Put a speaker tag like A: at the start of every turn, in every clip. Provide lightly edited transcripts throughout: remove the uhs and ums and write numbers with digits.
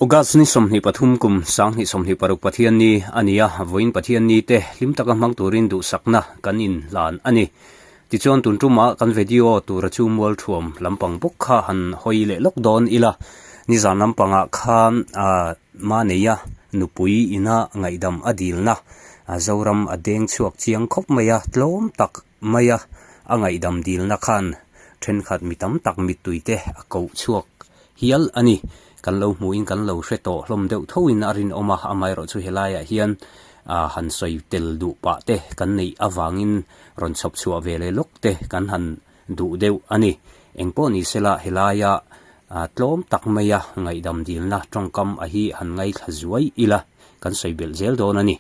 A: August ni 23 kum 2026 Pathianni a ni a, vawiin Pathianni te hlim taka hmang turin duhsakna kan inhlan a ni. Tichuan tun tumah kan video tura chu mualthuam lampang bawk kha han hawi leh lawk dawn ila, nizan lampangah khan Maneia nupui ina ngaihdam a dilna Zoram a deng chhuak chiang khawp mai a, tlawm tak maia a ngaihdam dilna khan thenkhat mi tam tak mittui te a koh chhuak hial a ni. Kan lo hmuhin kan lo hre tawh hlawm deuh thoin a rinawm a, amaherawhchu helaiah hian han sawi tel duh pah te kan neih avangin rawn chhawp chhuah ve leh lawk te kan han duh deuh a ni. Engpawh ni sela helaia tlawm tak maia ngaihdam dilna tawngkam a hi han ngaithla zuai ila kan sawi belh zel dawn a ni.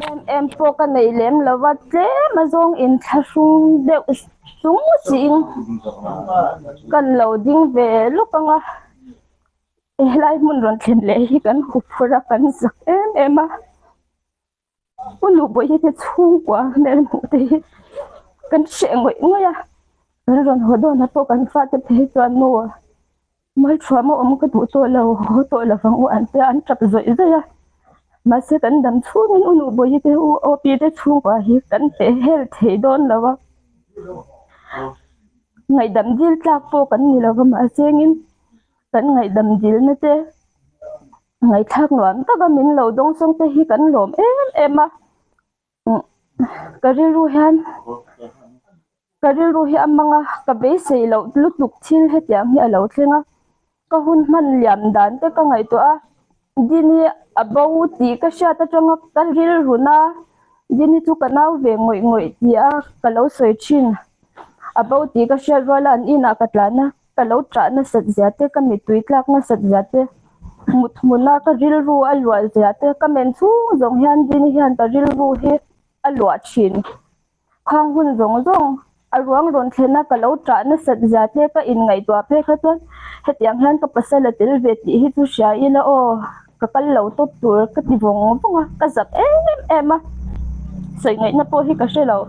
B: Em em pawh ka nei lem lo va, tlem a zawng inthlahrung deuh chung chiin kan lo ding ve lawk ang a, helai hmun rawn thlen leh hi kan huphurh a, kan zak em em a, u Nubawihi te chhungkua hmel hmuh te hi kan hreh ngawih ngawih a, kan rawn haw dawnah pawh kan fate phei chuan nu Malthuam a awm ka duh tawh lo, haw tawh lo vang u an tia an tap zawih zawih a. Mahse kan dam chhungin u Nuhbawihi te u Opi te chhungkua hi kan peh hel thei dawn lo a. Ngaihdam dil tlak pawh kan ni lo va mahse engin kan ngaihdam dilna te ngaihthlak nuam taka min lo dawngsawng te hi kan lawm em em a. Ka rilru hian ka rilru hi a mang a, ka beisei loh lutuk thil hetiang hi a lo thleng a, ka hun hman liam dan te ka ngaihtuah a, Dini a bo tih ka hriat atanga ka rilrun a, Dini chu ka nau ve ngawih ngawih tih a ka lo sawi thin, a bo tih ka hriat rual a an inah ka tlan a. Ka lo ṭah nasat zia te, ka mittui tlak nasat zia te, mut hmuna ka rilru a luah zia te, ka men chhung zawng hian Dini hian ka rilru hi a luah ṭhin. Khang hun zawng zawng a ruang rawn thlena ka lo ṭah nasat zia te ka inngaihtuah phei kha chuan hetiang hian ka pasal a tel ve tih hi chu hria ila aw, ka kal lo tawp tur ka ti vawng vawng a, ka zak em em a, sawi ngaihna pawh hi ka hre lo.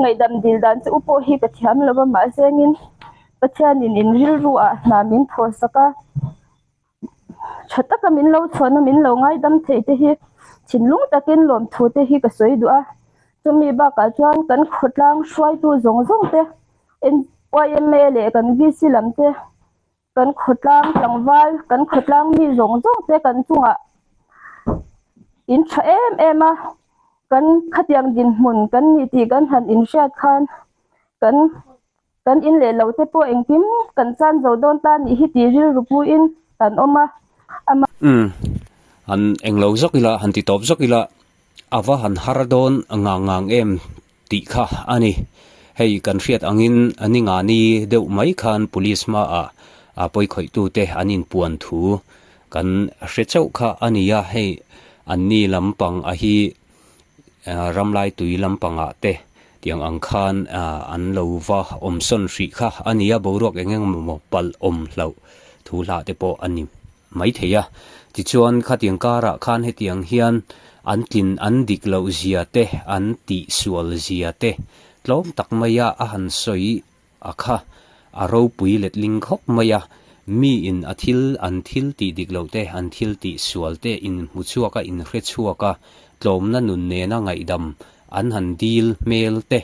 B: Ngaihdam dil dan chu u pawh hi ka thiam lo va mahse engin Pathianin in rilru ah hna min phawh sak a, tha taka min lo chhuahna min lo ngaidam theih te hi thinlung takin lawmthu te hi ka sawi duh a, chumi bakah chuan kan khawtlang hruaitu zawng zawng te YMA leh kan VC lam te. Kan khawtlang tlangval, kan khawtlang mi zawng zawng te kan chungah in tha em em a, kan khatiang dinhmun kan ni tih kan han inhriat khan kan kan in leh lo te pawh engkim kan chan zo dawn ta nih hi tih rilru puiin kan awm a, ama.
A: Umm, han englo zawk ila, han ti tawp zawk ila, a va han har dawn ngang ngang em tih kha a ni. Hei kan hriat angin ningani deuh mai khan police hmaah a pawikhawih-tute an inpuan thu kan hre chauh kha a ni a, hei anni lampang a hi ramlaitui lampangah te tiang ang khan an lo va awmsawn hrih kha a ni a, boruak eng eng emaw palh awm hlauh thu hlah te pawh a ni. mai thei a. Tichuan khatiang karah khan hetiang hian an tlin an dik loh zia te, an tih sual zia te tlawm tak maia a han sawi a kha a ropui letling khawp mai a. Miin a thil an thil tih dik loh te, an thil tih sual te inhmu chhuak a, inhre chhuak a, tlawmna nun nena ngaihdam an han dil hmel te,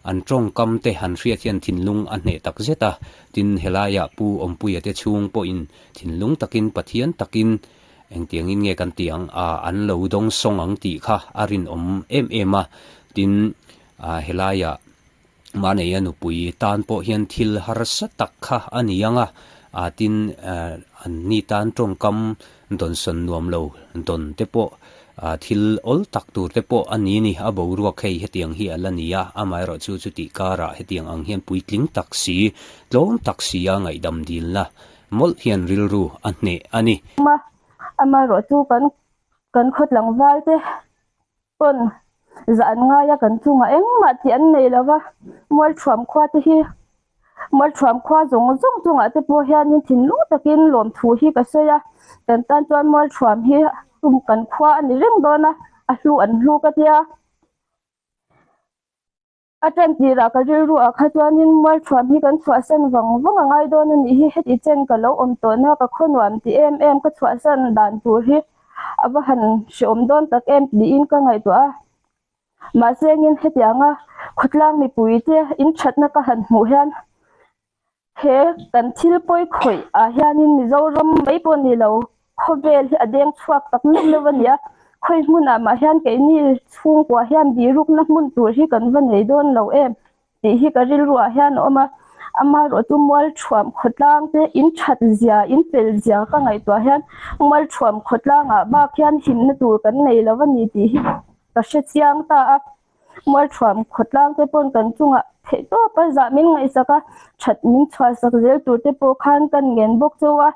A: an tawngkam te han hriat hian thinlung a hneh tak zet a. Tin, helaiah Pu Awmpuia te chhung pawhin Thinlung takin Pathian takin engtiangin nge kan tih ang a, an lo dawng sawng ang tih kha a rinawm em em a. Tin, helaiah Maneia nupui tan pawh hian thil harsa tak kha a ni ang a, tin, anni tan tawngkam dawnsawn nuam lo dawn te pawh thil awl tak tur te pawh a ni a ni. A boruak hei hetiang hi a la ni a, amaherawhchu chutih karah hetiang ang hian puitling tak si, tlawm tak si a ngaihdam dilna Mawlh hian rilru a hneh a ni.
B: A, amaherawhchu kan kan khaw tlangval te pawn zah an ngai a, kan chungah engmah tih an nei lo va, Mualthuam khua te hi Mualthuam khua zawng zawng chungah te pawh hianin thinlung takin lawmthu hi ka sawi a, kan tan chuan Mualthuam hi kan khua a ni reng dawn a, a hlu an hlu ka tia. A ṭan tirah ka rilru ah kha chuanin mualṭhuam hi kan chhuahsan vang vang a ngai dawn a nih hi, heti chen ka lo awm tawhna ka khaw nuam ti em em ka chhuahsan dan tur hi a va han hreawm dawn tak em tiin ka ngaihtuah a. Mahse engin hetianga khawtlang mipuite inthatna ka han hmuh hian He kan thil pawi khawih ah hianin Mizoram mai pawh ni lo, khawvel hi a deng chhuak tak meuh meuh a ni a. Khawi hmunah mah hian keini chhungkua hian birukna hmun tur hi kan va nei dawn lo em tih hi ka rilru ah hian a awm a. Amaherawhchu Mualthuam khawtlang te in that zia, in pel zia ka ngaihtuah hian Mualthuam khawtlang ah bak hian himna tur kan nei lo a ni tih hi ka hre chiang ta a. Mualthuam khawtlang te pawn kan chungah theih tawp a zah min ngaihsak a, that min chhuahsak zel tur te pawh khan kan ngen bawk chauh a.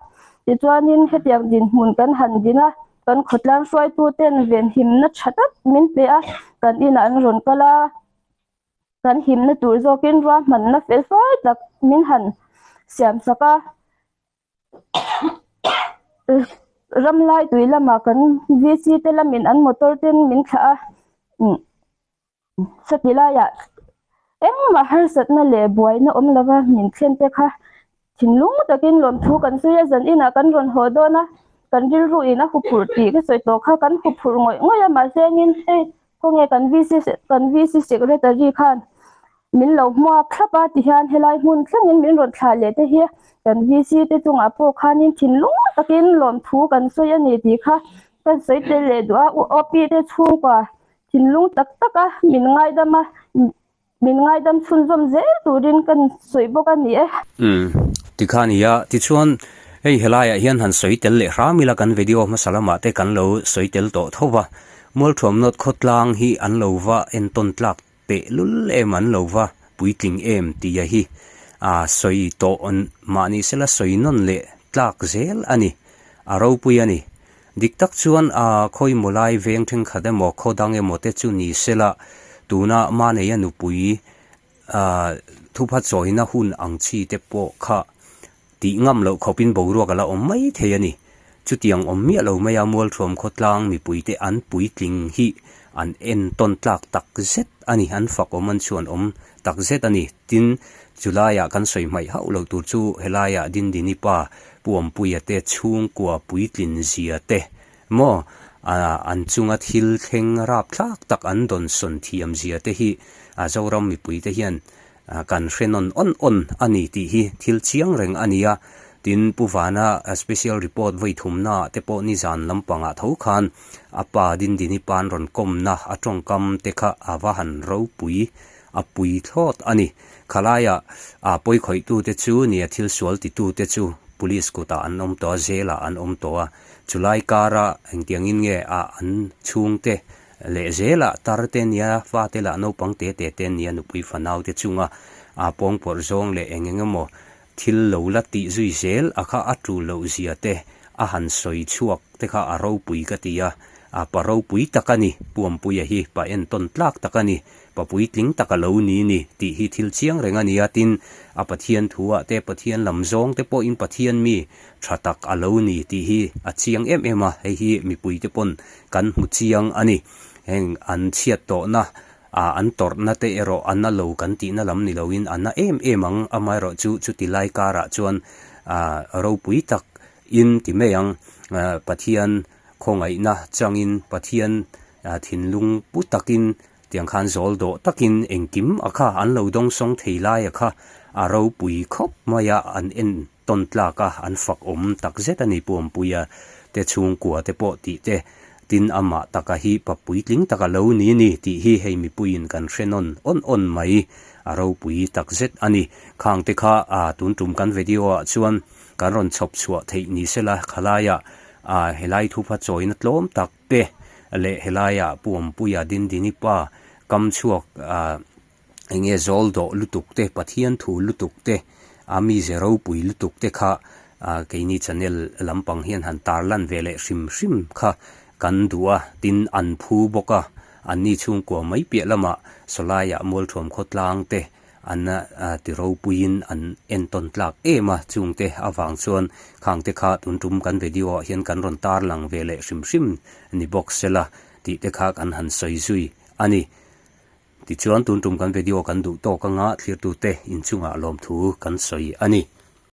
B: Tichuanin hetiang dinhmun kan han din a, kan khawtlang hruaitu ten venhimna tha tak min pe a, kan inah an rawn kal a, kan himna tur zawkin ruahmanna fel fai tak min han siamsak a. Ramlai tui lamah kan VC te lamin an motor ten min thlah a, sati laiah engmah harsatna leh buaina awm lova min thlen te kha thinlung takin lawmthu kan sawi a, zan inah kan rawn haw dawn a, kan rilru in a huphurh tih ka sawi tawh kha kan huphurh ngawih ngawih a mahse engin hei khawnge kan VC kan VC secretary khan Min lo hmuak thlap a tihian helai hmun thlengin min rawn thlah leh te hi kan VC te chungah pawh khanin thinlung takin lawmthu kan sawi a ni tih kha kan sawi tel leh duh a, OP te chhungkua thinlung tak tak a min ngaidam a, min ngaidam chhunzawm zel turin kan sawi bawk a ni e.
A: Umm tikha a ni a, tichuan hei helaiah hian han sawi tel leh hram ila kan video hmasa lamah te kan lo sawi tel tawh tho va, Mualthuamnawt khawtlang hi an lo va entawn tlak Peh lul em an lo va puitling em tia hi a sawi tawh mahni sela sawi nawn leh tlak zel a ni, a ropui a ni. Dik tak chuan a khawi maw lai veng thenkhat emaw khaw dang emaw te chu ni sela tuna Maneia nupui thupha chawina hun ang chi te pawh kha Tih ngam loh khawpin boruak a la awm mai thei a ni. Chutiang awm miah lo maia Mualthuam khawtlang mipuite an puitling hi an entawn tlak tak zet a ni, an fak awm an chhuan awm tak zet a ni. Tin, chulaiah kan sawi hmaih hauh loh tur chu helaiah Dindini pa Pu Awmpuia te chhungkua puitlin zia te maw an chunga thil thleng rapthlak tak an dawnsawn thiam zia te hi Zoram mipuite hian Kan hre nawn awn awn a ni tih hi thil chiang reng a ni a, tin Pu Vana special report vawi thumna ah te pawh nizan lampangah tho khan a pa Dindini pa'n rawn kawmna a tawngkam te kha a va han ropui a pui thlawt a ni. Khalaiah a pawi khawihtu te chu nia thil sual titu te chu police kutah an awm tawh a, jail ah an awm tawh a, chulai kara engtiangin nge a an chhungte Leh zelah tar te nia, fate lah naupang te te te nia nupui fanau te chunga aa pawngpawrh zawng leh eng eng emaw thil lo la tih zui zel a kha a tul loh zia te a han sawi chhuak te kha a ropui ka ti a, a pa ropui tak a ni, Puampuia hi pa entawn tlak tak a ni, pa puitling tak a lo ni ni tih hi thil chiang reng a ni a, tin a Pathian thu ah te Pathian lam zawng te pawhin Pathian mi tha tak a lo ni tih hi a chiang em em a, hei hi mipui te pawn kan hmu chiang a ni. Heng an chhiat tawhna ah an tawrhna te erawh a na lo kan tihna lam ni loin a na em em ang, amaherawh chu chuti lai karah chuan ah ropui tak in ti mai ang, Pathian khawngaihna changin Pathian thinlung pu takin tiang khan zawl dawh takin engkim a kha an lo dawngsawng thei lai a kha a ropui khawp mai a an en tawn tlak a, an fak awm tak zet a ni Puampuia te chhungkua te pawh tih te, tin amah taka hi pa puitling taka lo ni ni tih hi hei mipuiin kan hre nawn awn awn mai, a ropui tak zet a ni. Khang te kha a tun tum kan video ah chuan kan rawn chhawp chhuah theih ni sela khalaiah a helai thupha chawina tlawm tak te leh helaiah Puampuia Dindini pa kam chhuak a Eng nge zawl dawh lutuk te, Pathian thu lutuk te, a mize ropui lutuk te kha keini channel lampang hian han tarlan ve leh hrim hrim kha kan duh a, tin an phu bawk a, anni chhungkua mai piah lamah sawlaiah Mualthuam khawtlang te an ti ropuiin an entawn tlak em a, chungte avang chuan khangte kha tun tum kan video ah hian kan rawn tarlang ve leh hrim hrim ni bawk sela tih te kha kan han sawi zui a ni. Tichuan tun tum kan video kan duh tawk anga thlirtute inchungah lawmthu kan sawi a ni.